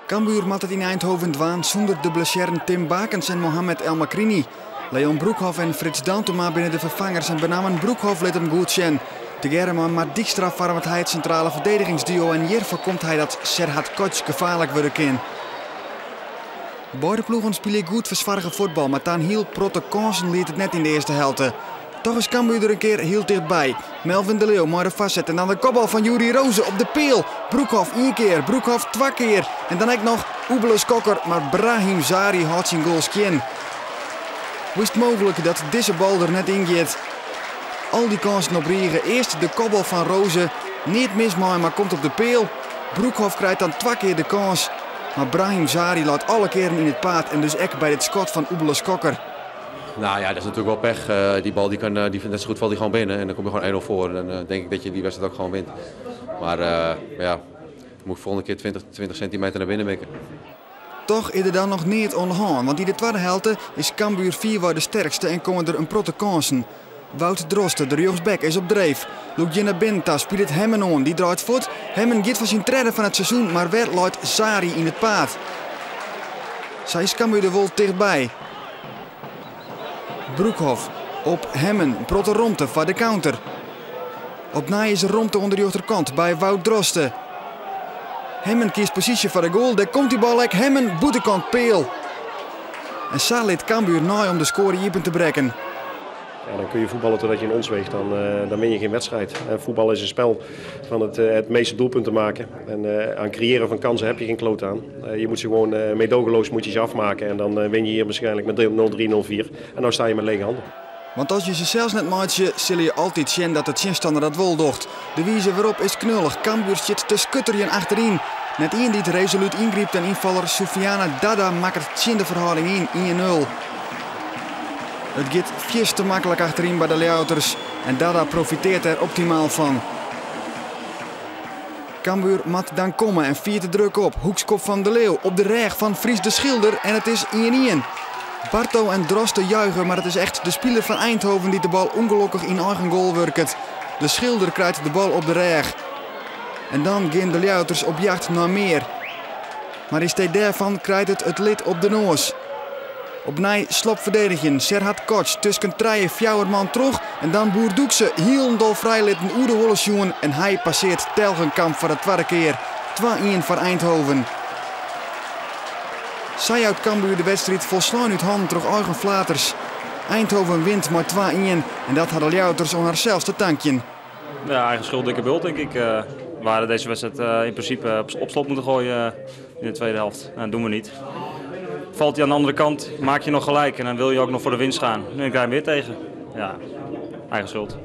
Cambuur moat it yn Eindhoven dwaan sûnder de blessearren Tim Bakens en Mohamed El Makrini. Leon Broekhoff en Frits Dantuma binne de ferfangers en benammen Broekhoff lit him goed sjen. Tegearre mei Mart Dijkstra foarmet hy it sintrale ferdedigingsduo en hjir foarkomt hy dat Serhat Koç gefaarlik wurde kin. Beide ploegen spylje goed fersoarge fuotbal, mar ta in hiel protte kânsen liedt it net yn de earste helte. Toch is Cambuur der in kear hiel tichtby. Melvin de Leeuw mei de foarset en dan de kopbal fan Yuri Rose op de peal. Broekhoff ien kear, Broekhoff twa kear en dan ek noch Oebele Skokker, mar Brahim Zari hâldt syn goal skjin. Hoe is it mooglik dat dizze bal der net yn giet? Al dy kânsen op rige, earst de kopbal fan Rose, neat mis mei, mar komt op de peal. Broekhoff krijt dan twa kear de kâns, mar Brahim Zari leit alle kearen yn it paad en dus ek by dit skot fan Oebele Skokker. Nou ja, dat is natuurlijk wel pech. Die bal die kan, die, net zo goed valt die gewoon binnen en dan kom je gewoon 1-0 voor. En dan denk ik dat je die wedstrijd ook gewoon wint. Maar ja, moet ik volgende keer 20 centimeter naar binnen mikken. Toch is der dan noch neat oan de hân, want yn de twadde helte is Cambuur fierwei de sterkste en komme der in protte kânsen. Wout Droste, de rjochtsback, is op dreef. Lûkt jin nei binnen ta, spilet Hemmen oan, dy draait fuort. Hemmen giet foar syn tredde fan it seizoen, mar wer leit Zari yn it paad. Sa is Cambuur der wol tichtby. Broekhoff op Hemmen, in protte romte foar de counter. Opnij is der romte oan de rjochterkant by Wout Droste. Hemmen kiest posysje foar de goal, dêr komt dy bal ek. Hemmen, bûtenkant peal. En sa lit Cambuur nei om de skoare iepen te brekken. Ja, dan kun je voetballen totdat je een ons weegt, dan win je geen wedstrijd. En voetbal is een spel van het meeste doelpunten maken. En aan creëren van kansen heb je geen kloot aan. Je moet ze gewoon meedogenloos moet je ze afmaken en dan win je hier waarschijnlijk met 0-3, 0-4. En dan sta je met lege handen. Want as je se sels net meitsje, sille je altyd sjen dat de tsjinstanner dat wol docht. De wize wêrop is knullich. Cambuur sit te skutterjen achteryn. Net ien dy't resolút yngrypt en ynfaller Soufiane Dada makket tsjin de ferhâlding yn, 1-0. It giet fierste maklik achteryn by de Ljouwerters en Dada profiteart dêr optimaal fan. Cambuur moat dan komme en fiert de druk op. Hoekskop fan De Leeuw op de rêch fan Fries de Schilder en it is 1-1. Barto en Droste juiche, mar it is echt de spiler fan Eindhoven dy't de bal ûngelokkich yn eigen goal wurket. De Schilder krijt de bal op de rêch. En dan gean de Ljouwerters op jacht nei mear. Mar yn stee dêrfan krijt it it lid op de noas. Opnij slop ferdedigjen, Serhat Koç tusken trije, fjouwer man troch en dan Boer Doekse hielendal frijlitten oer de holle sjoen en hy passeart Telgenkamp foar de twadde kear. 2-1 foar Eindhoven. Sa jout Cambuur de wedstriid folslein út hannen troch eigen flaters. Eindhoven wint mei 2-1 en dat ha de Ljouwerters oan harsels te tankjen. Ja, eigen schuld, dikke bult, denk ik. We hadden deze wedstrijd in principe op slot moeten gooien in de tweede helft. Nou, dat doen we niet. Valt hij aan de andere kant, maak je nog gelijk en dan wil je ook nog voor de winst gaan. Nu krijg je hem weer tegen. Ja, eigen schuld.